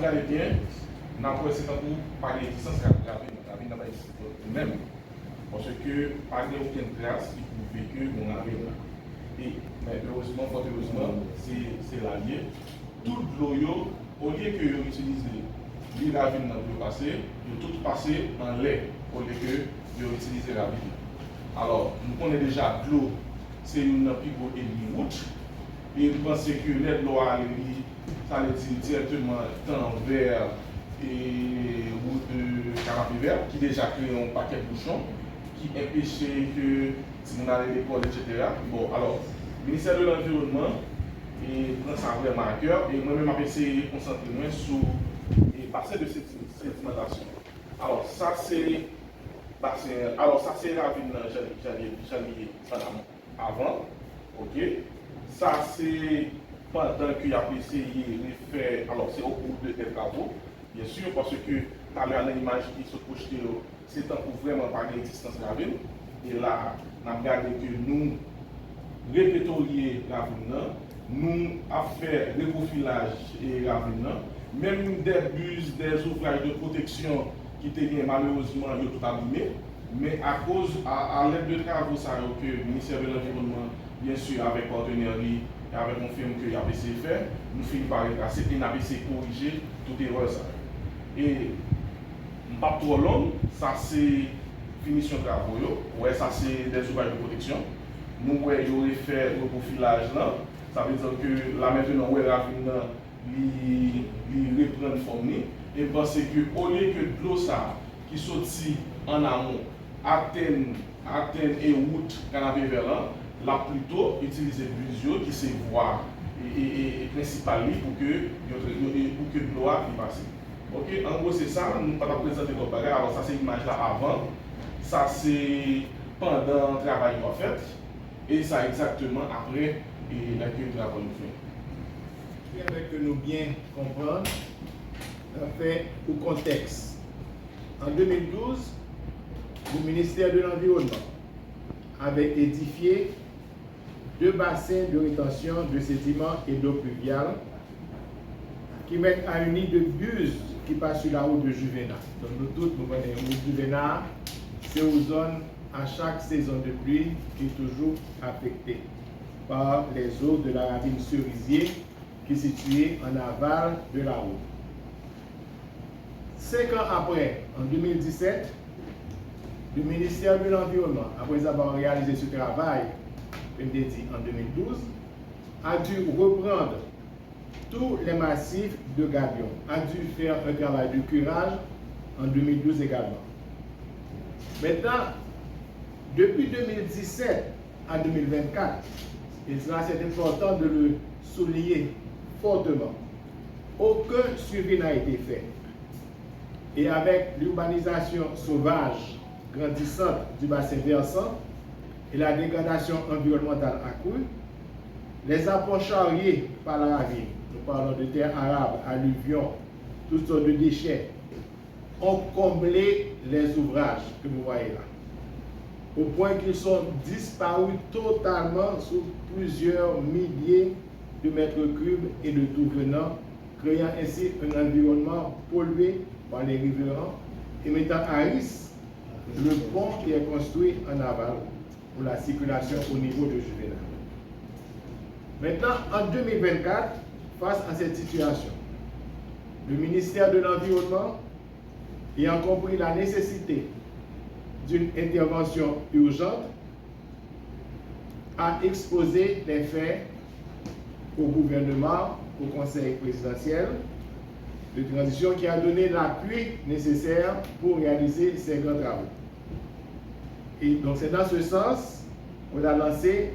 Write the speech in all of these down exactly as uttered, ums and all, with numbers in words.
Gade byen, n ap wè se tankou pa gen egzistans ravin nan. Ravin nan pa egziste menm. Paske pa gen okenn tras ki pwouve ke gon ravin la. E, men erezman, fòt erezman, se, se la l ye. Tout dlo yo, olye ke yo itilize li ravin nan pou yo pase, yo tout pase anlè, olye ke yo itilize ravin nan. Alò, nou konnen deja dlo se youn nan pi gwo enmi wout, e m panse ke lè dlo a ale, li, sa vle di dirèkteman tann vè e wout, e, Kanapevè, ki deja kreye yon pakèt bouchon, ki enpeche ke timoun ale lekòl, etsetera. Bon, alò, Ministè de Lanviwònman, e, pran sa vrèman a kè, e mwen menm m ap eseye konsantre mwen sou, e, basen de sedi-, sedimantasyon. Alò, sa se basen, alò, sa se ravin nan, jan, jan, jan li ye, jan l ye an amon. Avan, oke. Sa se pandan ke y ap eseye refè, alò, se o kou de lè travo, byen si, paske talè a nan imaj ki sot pwojte yo, se tankou vrèman pa gen egzistans ravin. E la, n ap gade ke nou repetorye ravin nan, nou ap fè repwofilaj e ravin nan. Menm dè buz, dè zouvraj de pwoteksyon ki te gen, malerezman, yo tout abime. Men akoz, a, a lèd de travo sa yo ke Ministè de Lanviwònman, byen si, avèk patnè li, e avèk yon fim ke y ap eseye fè, nou fini pa retrase e n ap eseye korije tout erè sa yo. E m p ap twò long, sa se finisyon travo yo. Ou wè, sa se dè zouvraj de pwoteksyon. Nou wè yo refè repwofilaj lan. Sa vle di ke la mentenan, ou wè ravin nan, li, li reprann fòm li. E m panse ke olye ke dlo sa a ki soti an amon atenn, atenn e wout Kanapevè lan, l ap plito itilize buz yo, ki se vwa e, e, e, e prensipal li, pou ke yo, yo, e pou ke dlo a li pase. Oke, an gwo se sa, nou pa t ap prezante lòt bagay. Alò, sa se imaj la avan, sa se pandan travay yo ap fèt, e sa egzakteman apre, e lè ke travay yo fèt. Espère que nous bien comprendre, enfin, au contexte. En deux mille douze, le ministère de l'Environnement avait édifié deux bassins de rétention de sédiments et d'eau pluviale qui mettent à une ligne de buz qui passe sur la route de Juvena. Donc, nous tous, nous connaissons la route Juvena, c'est une zone à chaque saison de pluie qui est toujours affectée par les eaux de la ravine Cerisier qui est située en aval de la route. Cinq ans après, en deux mille dix-sept, le ministère de l'Environnement, après avoir réalisé ce travail, je l'ai dit en deux mille douze, a dû reprendre tous les massifs de gabion, a dû faire un travail de curage en deux mille douze également. Maintenant, depuis deux mille dix-sept à deux mille vingt-quatre, et cela c'est important de le souligner fortement, aucun suivi n'a été fait. Et avec l'urbanisation sauvage grandissante du bassin versant et la dégradation environnementale accrue, les apports charriés par la ravine, nous parlons de terre arable, alluvions, toutes sortes de déchets, ont comblé les ouvrages que vous voyez là, au point qu'ils sont disparus totalement sous plusieurs milliers de mètres cubes et de tout venant, créant ainsi un environnement pollué par les riverains et mettant à risque le pont qui est construit en aval pour la circulation au niveau de Juvena. Maintenant, en deux mille vingt-quatre, face à cette situation, le ministère de l'Environnement, ayant compris la nécessité d'une intervention urgente, a exposé les faits au gouvernement, au Conseil présidentiel de transition qui a donné l'appui nécessaire pour réaliser ces grands travaux. Et donc c'est dans ce sens qu'on a lancé,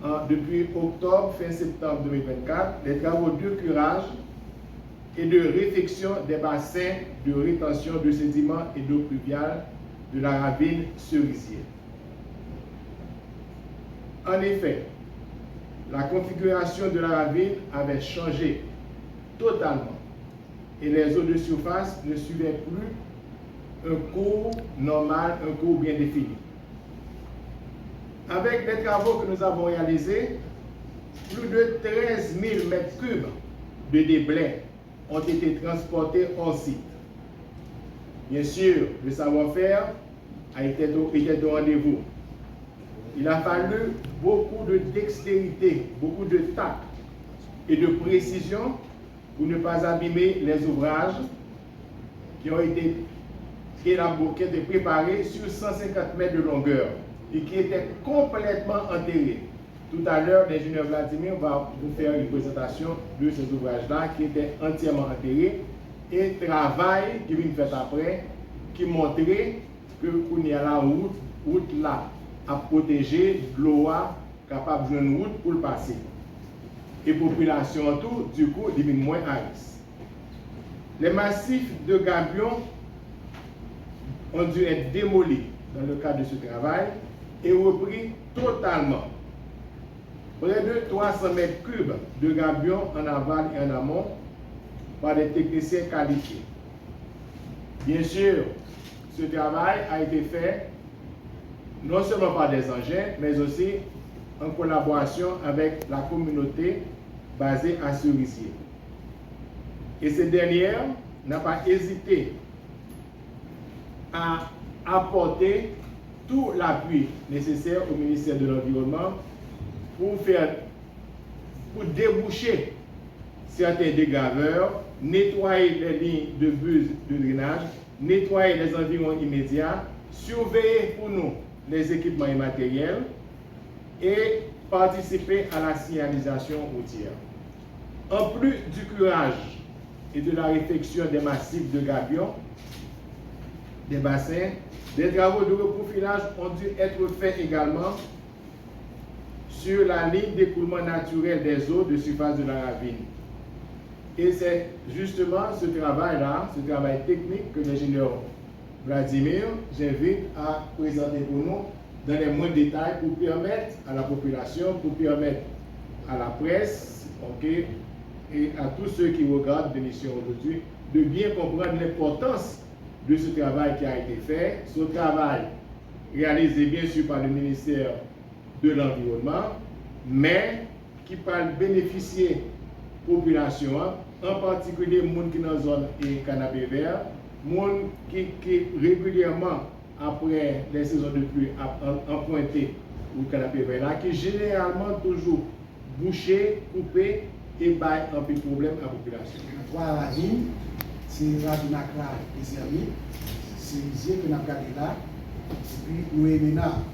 en, depuis octobre, fin septembre deux mille vingt-quatre, les travaux de curage et de réfection des bassins de rétention de sédiments et d'eau pluviale de la ravine Cerisier. En effet, la configuration de la ravine avait changé totalement et les eaux de surface ne suivaient plus un cours normal, un cours bien défini. Avec les travaux que nous avons réalisés, plus de treize mille mètres cubes de déblai ont été transportés hors site. Bien sûr, le savoir-faire a été au, était au rendez-vous. Il a fallu beaucoup de dextérité, beaucoup de tact et de précision pour ne pas abîmer les ouvrages qui ont été élabo-, qui ont été préparés sur cent cinquante mètres de longueur et qui étaient complètement enterrés. Tout à l'heure, l'ingénieur Vladimir va vous faire une présentation de ces ouvrages-là qui étaient entièrement enterrés e travay ki vin fèt apre ki montre ke kounye a la wout, wout la ap pwoteje, dlo a kapab jwenn wout pou l pase. E popilasyon an tou, dikou, li vin mwen aris. Les massifs de gabions ont dû être démolis dans le cadre de ce travail et repris totalement. Près de trois cents mètres cubes de gabions en aval et en amont par des techniciens qualifiés. Bien sûr, ce travail a été fait non seulement par des engins, mais aussi en collaboration avec la communauté basée à Cerisier. Et cette dernière n'a pas hésité à apporter tout l'appui nécessaire au ministère de l'Environnement pour faire, pour déboucher certains dégraveurs, nettoyer les lignes de buse de drainage, nettoyer les environs immédiats, surveiller pour nous les équipements et matériels et participer à la signalisation routière. En plus du curage et de la réfection des massifs de gabions, des bassins, des travaux de reprofilage ont dû être faits également sur la ligne d'écoulement naturel des eaux de surface de la ravine. Et c'est justement ce travail-là, ce travail technique que l'ingénieur Vladimir, j'invite à présenter pour nous dans les moindres détails pour permettre à la population, pour permettre à la presse, ok, et à tous ceux qui regardent l'émission aujourd'hui de bien comprendre l'importance de ce travail qui a été fait, ce travail réalisé bien sûr par le ministère de l'environnement, men ki pral benefisye popilasyon an, an patikilye moun ki nan zòn e Kanapevè, moun ki, ki regilyèman, apre lè sezon de pli, ap an-, anpwente wout Kanapevè la, ki jeneralman toujou bouche, koupe e bay anpil pwoblèm a popilasyon an. Twa ravin, se ravin Akra e Zèmik, se Serisier ke n ap gade la, epi Noye Menard.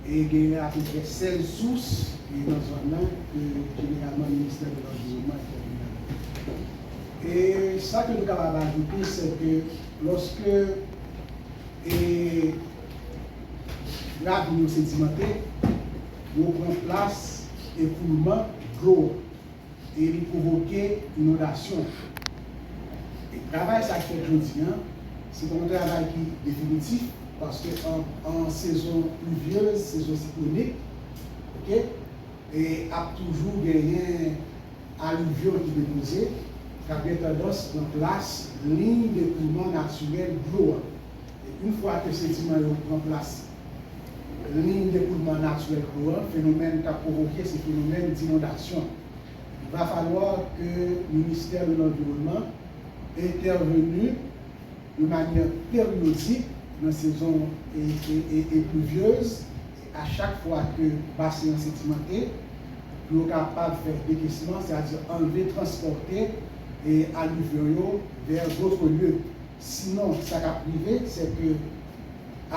E genyen apeprè sèz sous ki nan zòn nan ke jeneralman Ministè de Lanviwònman entèvini ladan. E sa ke nou kapab ajoute, se ke lòske e ravin yo sedimante, yo pran plas ekoulman dlo a e li pwovoke inondasyon. E travay sa k fèt jodi a, se pa yon travay ki definitif, paske an, an sezon plivyez, sezon siklonik, ok, e ap toujou genyen alivyon ki depoze, k ap gen tandans pran plas liy dekoulman natirèl dlo a. E yon fwa ke sediman yo pran plas liy dekoulman natirèl dlo a, fenomèn k ap pwovoke se fenomèn dinondasyon. Il va falloir que ministère de l'Environnement intervenu de manière périodique nan sezon e, e, e, e plivyez, e a chak fwa ke basen an sedimante, pou yo kapab fè dekesman, sètadi anlve, transpòte e alivyon yo vè dotre lye. Sinon, sa k ap rive, se ke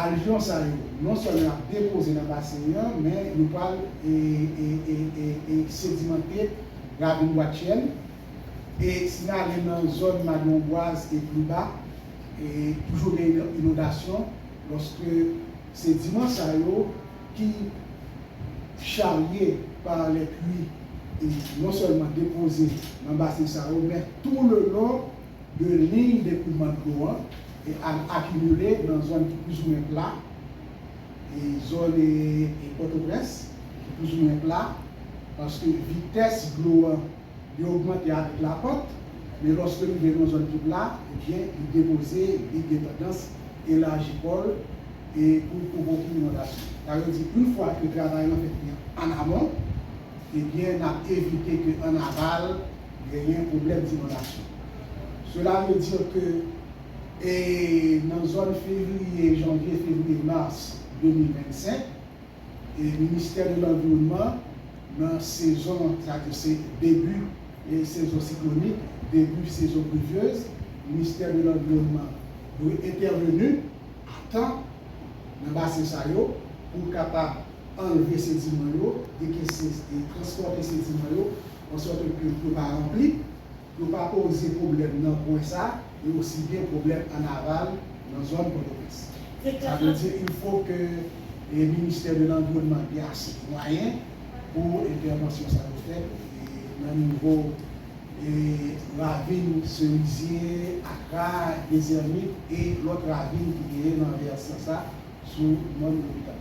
alivyon sa yo, non sèlman y ap depoze nan basen an, men yo pral e, e, e, e, e sedimante ravin Bwa Tyèn. E si n ale nan zòn Madanm Bwaz e pli ba, e toujou gen inondasyon, lòske sediman sa yo ki charye pa lè pli, e non sèlman depoze nan basen sa yo, men tou le lon de liy dekoulman dlo an, e al akimile nan zòn ki plizoumwen pla, e zòn e, e Pòtoprens ki plizoumwen pla, paske vitès dlo an li ogmante avèk lapant, men lòske li rive nan zòn ki pla, ebyen, li depoze, li gen tandans elaji kò l e pou pwovoke inondasyon. Sa vle di, yon fwa ke travay lan fèt li an amon, ebyen, n ap evite ke an aval, genyen pwoblèm dinondasyon. Cela veut dire que e nan zòn fevriye, janvye, fevriye, mas de mil vennsenk, e Ministè de Lanviwònman, nan sezon, sètadi se debi e sezon siklonik, debi sezon plivyez, Ministè de Lanviwònman dwe entèveni a tan nan basen sa yo pou kapab anlve sediman yo, dekese e transpòte sediman yo, an sòt ke yo pa ranpli, yo pa poze pwoblèm nan kwen sa, e osi byen pwoblèm an aval nan zòn Pòtoprens. Sa vle di, il faut que e Ministè de Lanviwònman gen ase mwayen pou entèvansyon sa yo fèt e nan nivo e ravin Serizye, Akra, Dezèmit e lòt ravin ki genyen nan vèsyon sa sou mòn lopital.